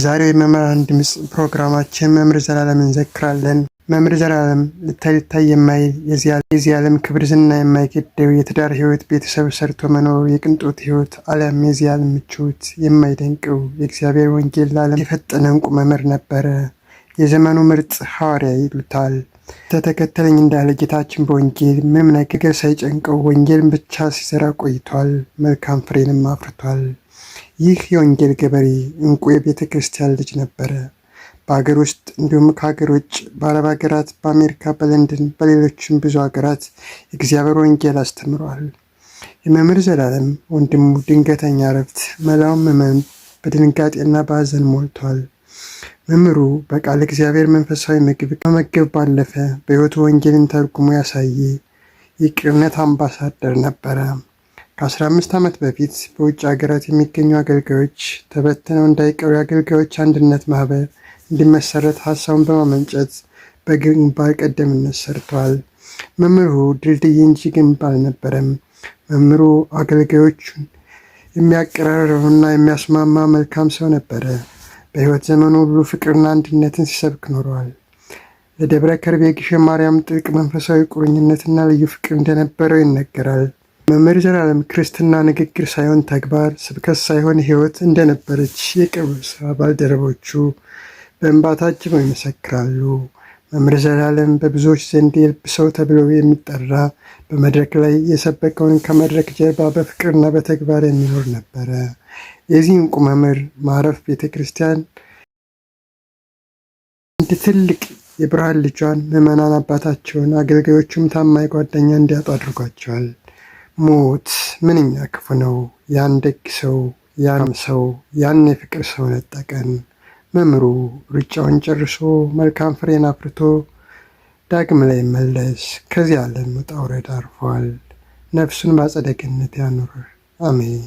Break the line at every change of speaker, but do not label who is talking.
ዛሬው የመምህራን ድምፅ ፕሮግራማችን መምህር ዘላለም እንዘክራለን። መምህር ዘላለም ልታይ ልታይ የማይል፣ የዚህ ዓለም ክብር ዝና የማይገደው፣ የትዳር ሕይወት፣ ቤተሰብ ሰርቶ መኖር፣ የቅንጦት ሕይወት አሊያም የዚህ ዓለም ምቾት የማይደንቀው፣ የእግዚአብሔር ወንጌል ለዓለም የፈጠነ እንቁ መምህር ነበረ። የዘመኑ ምርጥ ሐዋርያ ይሉታል። ተተከተለኝ እንዳለ ጌታችን በወንጌል ምንም ነገር ሳይጨንቀው ወንጌልን ብቻ ሲዘራ ቆይቷል። መልካም ፍሬንም አፍርቷል። ይህ የወንጌል ገበሬ እንቁ የቤተ ክርስቲያን ልጅ ነበረ። በሀገር ውስጥ እንዲሁም ከሀገር ውጭ፣ በአረብ ሀገራት፣ በአሜሪካ፣ በለንደን፣ በሌሎችም ብዙ ሀገራት የእግዚአብሔር ወንጌል አስተምረዋል። የመምህር ዘላለም ወንድሙ ድንገተኛ ዕረፍት መላውን ምዕመን በድንጋጤና በሐዘን ሞልቷል። መምህሩ በቃለ እግዚአብሔር መንፈሳዊ ምግብ ከመመገብ ባለፈ በሕይወቱ ወንጌልን ተርጉሞ ያሳየ የቅንነት አምባሳደር ነበረ። ከ15 ዓመት በፊት በውጭ ሀገራት የሚገኙ አገልጋዮች ተበትነው እንዳይቀሩ የአገልጋዮች አንድነት ማህበር እንዲመሰረት ሀሳቡን በማመንጨት በግንባር ቀደምነት ሰርተዋል። መምህሩ ድልድይ እንጂ ግንብ አልነበረም። መምህሩ አገልጋዮቹን የሚያቀራርብና የሚያስማማ መልካም ሰው ነበረ። በሕይወት ዘመኑ ሁሉ ፍቅርና አንድነትን ሲሰብክ ኖረዋል። ለደብረ ከርቤ ግሸን ማርያም ጥልቅ መንፈሳዊ ቁርኝነትና ልዩ ፍቅር እንደነበረው ይነገራል። መምህር ዘላለም ክርስትና ንግግር ሳይሆን ተግባር፣ ስብከት ሳይሆን ሕይወት እንደነበረች የቅርብ ስራ ባልደረቦቹ በእንባ ታጅበው ይመሰክራሉ። መምህር ዘላለም በብዙዎች ዘንድ የልብ ሰው ተብሎ የሚጠራ፣ በመድረክ ላይ የሰበከውን ከመድረክ ጀርባ በፍቅርና በተግባር የሚኖር ነበረ። የዚህ እንቁ መምህር ማረፍ ቤተ ክርስቲያን አንድ ትልቅ የብርሃን ልጇን፣ ምዕመናን አባታቸውን፣ አገልጋዮቹም ታማኝ ጓደኛ እንዲያጡ አድርጓቸዋል። ሞት ምንኛ ክፉ ነው! ያን ደግ ሰው፣ ያን ሰው፣ ያን የፍቅር ሰው ነጠቀን። መምህሩ ሩጫውን ጨርሶ መልካም ፍሬን አፍርቶ ዳግም ላይ መለስ ከዚህ ዓለም ውጣ ውረድ አርፏል። ነፍሱን በአጸደ ገነት ያኑር። አሜን።